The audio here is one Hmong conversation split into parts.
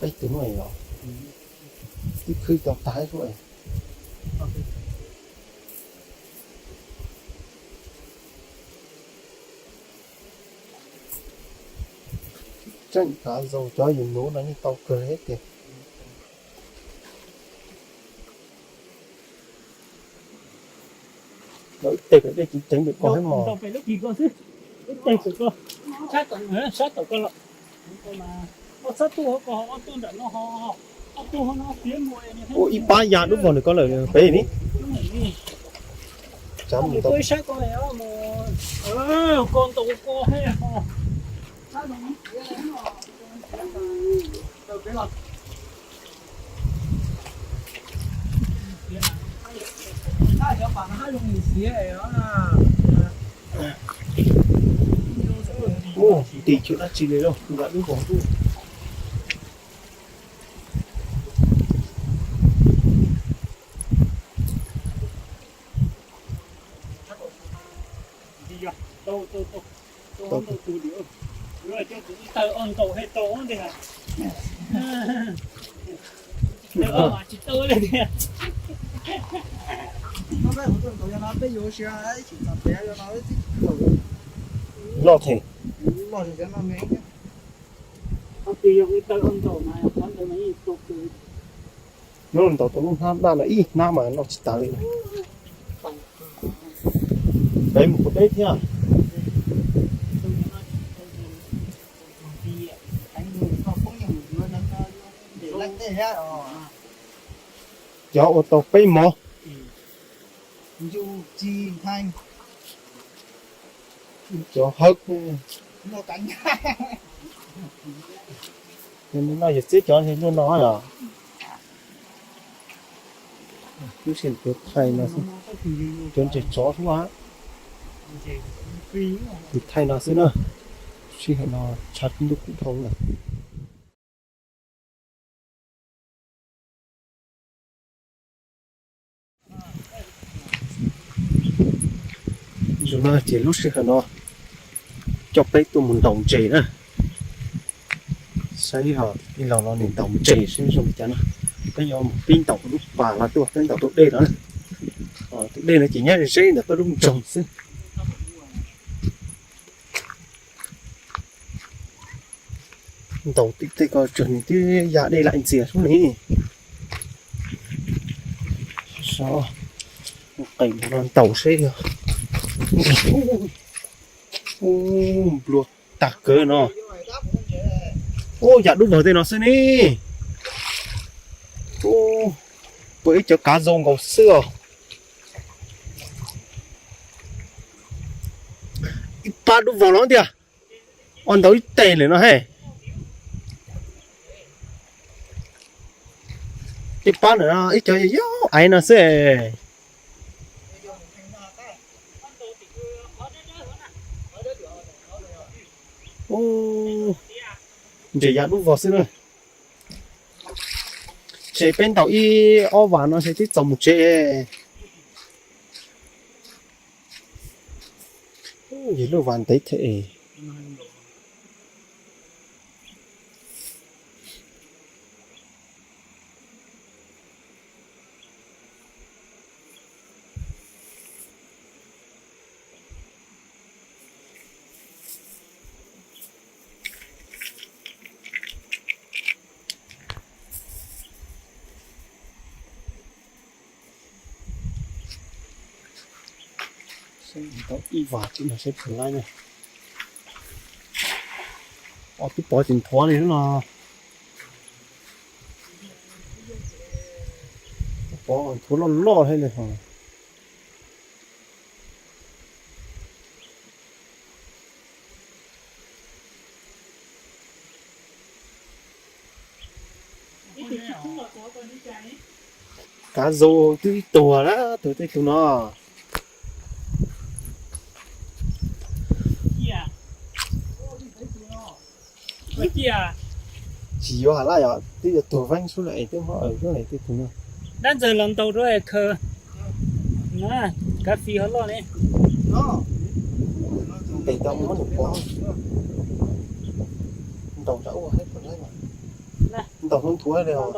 Peb tus nuav yog twb khwb tau tag xwb. Tseem kav zaus cov yus nuv no yeej tau kawg li tiag. Lawv ib teg pem dej tseev pem ko thiab mog. Ua ib pab ya dub vog nws ko lawm pem ni. Ua, tim tsis dab tsi li lauj, nram lub vog ntuj. Loj thiab. Hnub ntaus tau lub hnab daj no ib hnab mas noj tsis tas li. Peb mus kuv deb thiab. Cov ua tau peb mov. Cov hawb. Noj yog txib cov luaj no yom. Lub sij hawm thaij no, cov ntses tsov xwb. Tus thaij no xwb na. Sij hawm no tshav ntuj kub dhau lawm. Zoo no ces lub sij hawm no coj peb tuaj mus ntaus ntses na. Saib ho ib los no nws ntaus ntses saib zoo li cas no. Peb yuav mus pib ntaus lub pas no tuaj, peb ntaus tus dej no. Tus dej no ces nyob ze ntawm peb lub nroog xwb. Ntaus tim tej ko tsuas nws twb ya dej laim ntxias sub ne. Qe no ntaus seb. Nplua tag kawg no. Ub, yam dub vog tej no xwb ne. Ub, puas ib cov kav zoo nkaus xwb os. Ib pab dub vog los tiag. Ua ntaus ib teg lawm no he. Ib pab no ib co yog aiv no xwb. Ub, ntses ya dub vog xwb na. Ces peb ntaus ib ob vas no ces twb txaus mus tsev. Yog lub vas ntev thiab es. Tau ib vas tsis no seb puas laib na. Os, twb pov tsis nthuav li no. Pov nthuav loj loj thiab li ho. Kav zoo twb ib tuag na, tuag tej tug no. Tsis yuav has laj yom, twb yuav tuag veeb sub na es twb muab aws tej tug no. Dab ntxawg los ntaus rau khaws. Kav fis ho loj ne. Ntes tau muab nws pov. Ntaus rau ua haib puas laib mas. Ntaus hnub nthuav li os.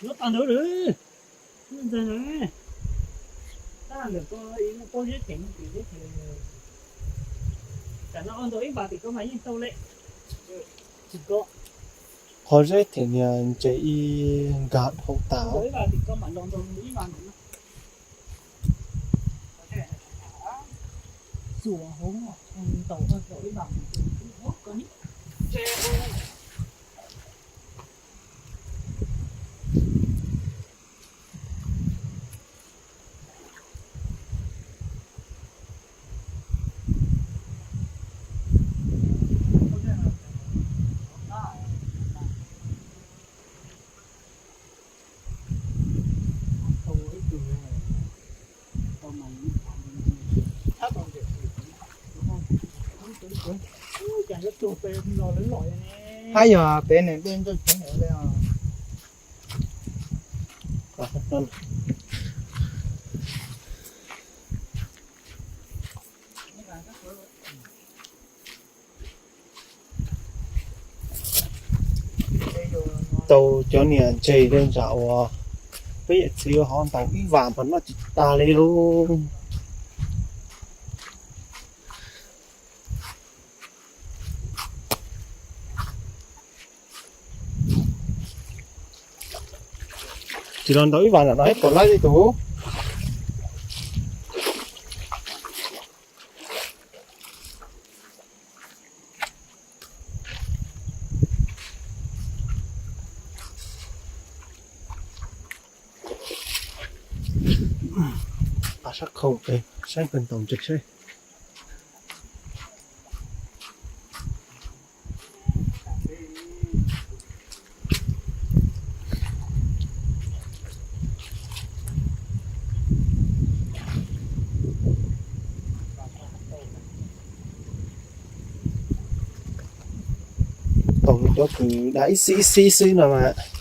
Nyob tag ntawd lawm. Ntxawg na, tab ntawm ko ib lub pob zeb phem no, zeb phem. Tam no ua ntaus ib vas tim ko mas yeej tau li. Tsis ko. Qhov zeb them niag ntses ib nkag dhau tas. Ib vas tim ko mam los ntaus ib vas ntawm no. Xuas hauv, ntaus ntaus ib vas ntawm ko. Hab yog pem ne, dej ntsawj tseeb li os. Tau cov niam ntses li ntawm uas peb yawm txiv hov ntaus ib vas mas noj tsis tag li lauj. Tsis los ntaus ib vas nram no ib puas laib li tus. Sab khau, saib kawg ntaus ntses saib. Tau cov kws da ib xib ib xib xwb no mas.